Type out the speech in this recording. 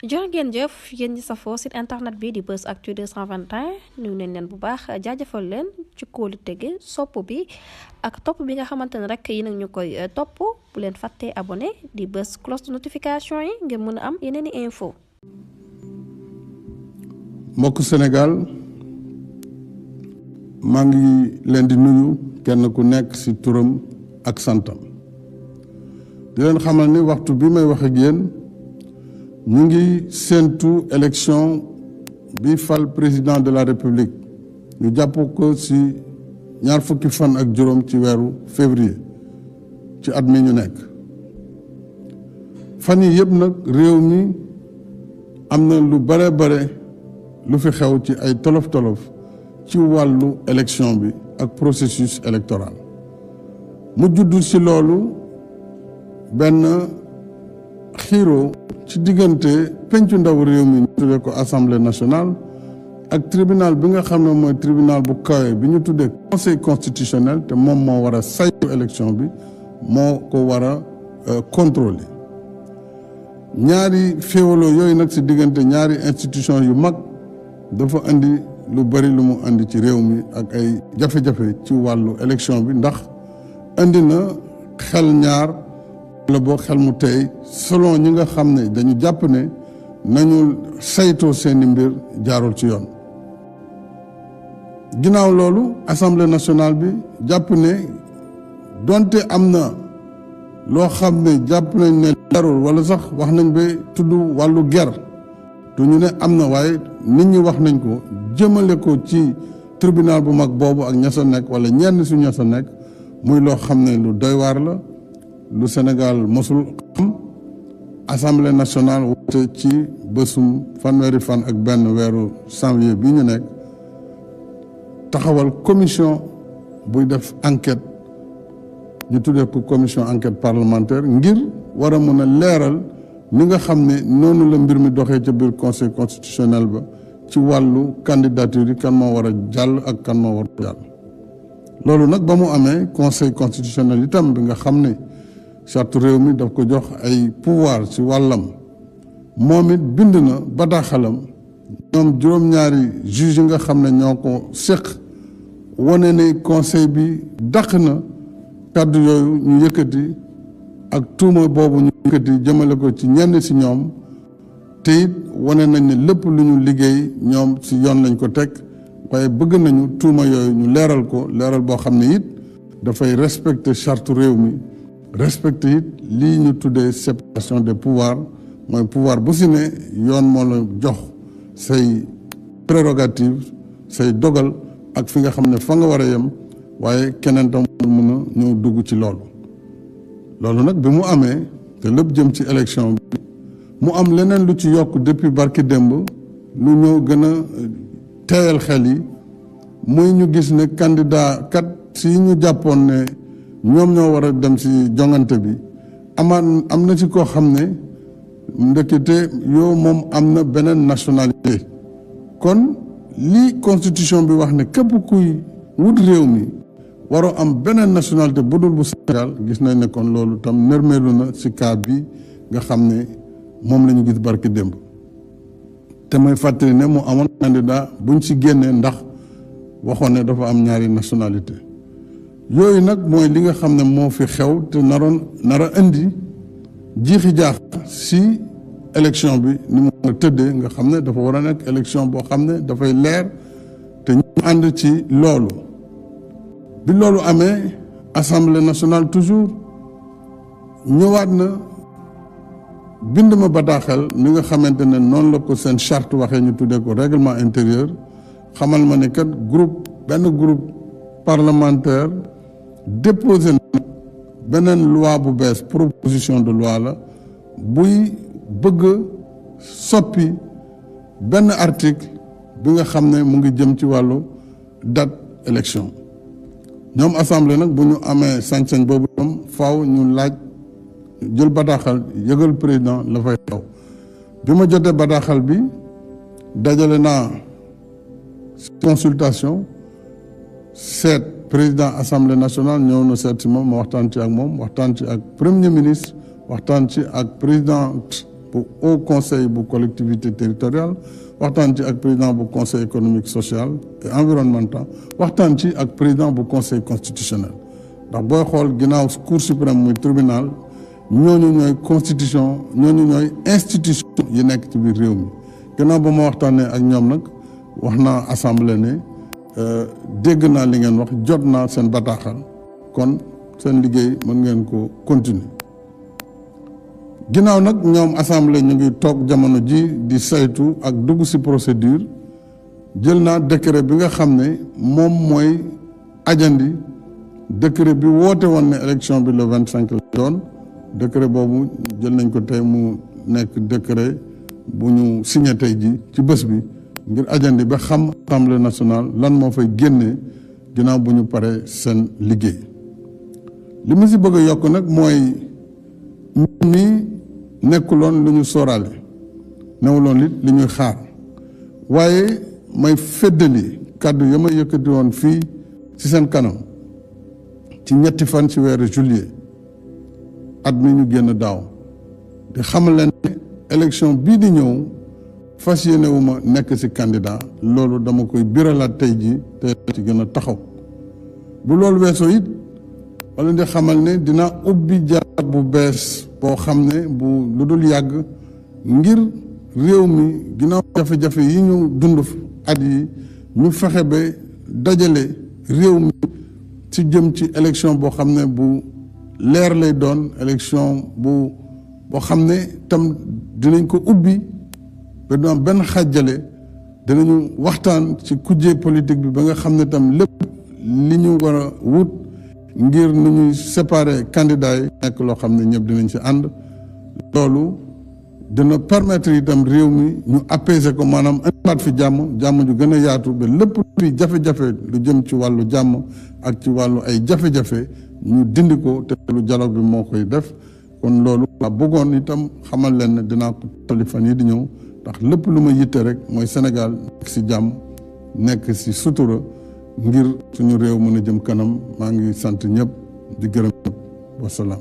jërë ngeen jëf yéen ñi safoo site internet bi di Buzz Actu 221 nuyu nañ leen bu baax jaajëfal leen ci kóolu tege sopp bi ak topp bi nga xamante ne rek yi nag ñu koy topp bu leen fàttee abonné di bës cloche de notification yi ngeen mën a am yeneen i info. mbokk Sénégal maa ngi leen di nuyu kenn ku nekk ci turam ak santam di leen xamal ni waxtu bi may wax ak yéen ñu ngi séentu élection bi fal président de la république ñu jàpp ko ci ñaar fukki fan ak juróom ci weeru février ci at mi ñu nekk fan yi yëpp nag réew mi am na lu bare lu fi xew ci ay tolof-tolof ci wàllu élection bi ak processus électoral mu juddu ci loolu benn xiiroo ci diggante pencu ndaw réew mi ñu tuddee ko assemblée nationale ak tribunal bi nga xam ne mooy tribunal bu kawe bi ñu tuddee conseil constitutionnel te moom moo war a saytu élection bi moo ko war a contrôler ñaari féewaloo yooyu nag ci diggante ñaari institution yu mag dafa indi lu bari lu mu indi ci réew mi ak ay jafe-jafe ci wàllu élection bi ndax indi na xel ñaar wala boo xel mu tey selon ñi nga xam ne dañu jàpp ne nañu saytoo seeni mbir jaarul ci yoon ginnaaw loolu assemblée nationale bi jàpp ne donte am na loo xam ne jàpp nañ ne jarul wala sax wax nañ ba tudd wàllu ger du ñu ne am na waaye nit ñi wax nañ ko jëmale ko ci tribunal bu mag boobu ak ña sa nekk wala ñenn su ña sa nekk muy loo xam ne lu doy waar la lu Sénégal mosul xam assemblée nationale woote ci bésum fanweeri fan ak benn weeru janvier bi ñu nekk taxawal commission buy def enquête ñu tuddee ko commission enquête parlementaire ngir war a mën a leeral ni nga xam ne noonu la mbir mi doxee ca biir conseil constitutionnel ba ci wàllu candidature yi kan moo war a jàll ak kan moo war a jàll loolu nag ba mu amee conseil constitutionnel itam bi nga xam ne charte réew mi daf ko jox ay pouvoir ci wàllam moom it bind na bataaxalam ñoom juróom-ñaari juge yi nga xam ne ñoo ko séq wane ne conseil bi dàq na kàddu yooyu ñu yëkkati ak tuuma boobu ñu yëkkati jëmale ko ci ñenn ci ñoom te it wane nañ ne lépp lu ñu liggéey ñoom ci yoon lañ ko teg waaye bëgg nañu tuuma yooyu ñu leeral ko leeral boo xam ne it dafay respecter charte réew mi respecter it lii ñu tuddee séparation des pouvoirs mooy pouvoir bu si ne yoon moo la jox say prérogative say dogal ak fi nga xam ne fa nga war a yem waaye keneen tam mën a ñëw dugg ci loolu nag bi mu amee te lépp jëm ci élection bi mu am leneen lu ci yokk depuis barki démb lu ñëw gën a teeyal xel yi muy ñu gis ne candidat kat si ñu jàppoon ne ñoom ñoo war a dem ci jongante bi am na ci koo xam ne ndekete yow moom am na beneen nationalité kon lii constitution bi wax ne képp kuy wut réew mi waroo am beneen nationalité bu dul bu Sénégal gis nañ ne kon loolu tam nërmeelu na ci cas bi nga xam ne moom la ñu gis barki démb te may fàttali ne mu amoon candidat buñ ci génnee ndax waxoon ne dafa am ñaari nationalité yooyu nag mooy li nga xam ne moo fi xew te nara indi jiixi jaax ci élection bi ni mu nga tëddee nga xam ne dafa war a nekk élection boo xam ne dafay leer te ñu ànd ci loolu bi loolu amee assemblée nationale toujours ñëwaat na bind ma bataaxal ni nga xamante ne noonu la ko seen charte waxee ñu tuddee ko règlement intérieur xamal ma ne kat benn groupe parlementaire déposé na beneen loi bu bees proposition de loi la buy bëgg soppi benn article bi nga xam ne mu ngi jëm ci wàllu date élection ñoom assemblée nag bu ñu amee sañ-sañ boobu ñoom faaw ñu laaj jël bataaxal yëgal président la fay xew bi ma jotee bataaxal bi dajale naa consultation seet président assemblée nationale ñëw na seet si moom ma waxtaan ci ak moom waxtaan ci ak premier ministre waxtaan ci ak présidente bu haut conseil bu collectivité territoriale waxtaan ci ak président bu conseil économique social et environnemental waxtaan ci ak président bu conseil constitutionnel ndax booy xool ginnaaw cour suprême muy tribunal ñooñu ñooy constitution ñooñu ñooy institution yi nekk ci biir réew mi ginnaaw ba ma waxtaanee ak ñoom nag wax naa assemblée ne dégg naa li ngeen wax jot naa seen bataaxal kon seen liggéey mën ngeen ko continuer ginnaaw nag ñoom assemblée ñu ngi toog jamono ji di saytu ak dugg ci procédure jël naa décret bi nga xam ne moom mooy ajandi décret bi woote woon ne élection bi le 25 la doon décret boobu jël nañ ko tey mu nekk décret bu ñu signé tey ji ci bés bi ngir ajandi ba xam assemblée nationale lan moo fay génnee ginnaaw bu ñu paree seen liggéey li mu si bëgg a yokk nag mooy mi nekkuloon lu ñu sóoraale newuloon li ñuy xaar waaye may feddali kàddu ya ma yëkkati woon fii ci seen kanam ci ñetti fan ci weeru juillet at mi ñu génn daaw di xamal leen ne élection bii di ñëw fas yéene wu ma nekk ci candidat loolu dama koy biralaat tey ji te ci gën a taxaw bu loolu weesoo it wala di xamal ne dina ubbi jaar bu bees boo xam ne bu lu dul yàgg ngir réew mi ginnaaw jafe-jafe yi ñu dund at yi ñu fexe ba dajale réew mi ci jëm ci élection boo xam ne bu leer lay doon élection boo xam ne tam dinañ ko ubbi ba du am benn xàjjale dinañu waxtaan ci kujje politique bi ba nga xam ne tam lépp li ñu war a wut ngir nu ñuy séparer candidats yi nekk loo xam ne ñëpp dinañ ci ànd loolu dina permettre itam réew mi ñu apaiser ko maanaam indiwaat fi jàmm ju gën a yaatu ba lépp luy jafe-jafe lu jëm ci wàllu jàmm ak ci wàllu ay jafe-jafe ñu dindi ko te lu dialogue bi moo koy def kon loolu la bëggoon itam xamal leen ne dinaa ko tali fan yi di ñëw ndax lépp lu ma yitte rek mooy Sénégal nekk ci jàmm nekk ci sutura ngir suñu réew mën a jëm kanam maa ngi sant ñëpp di gërëm ñëpp wasalaam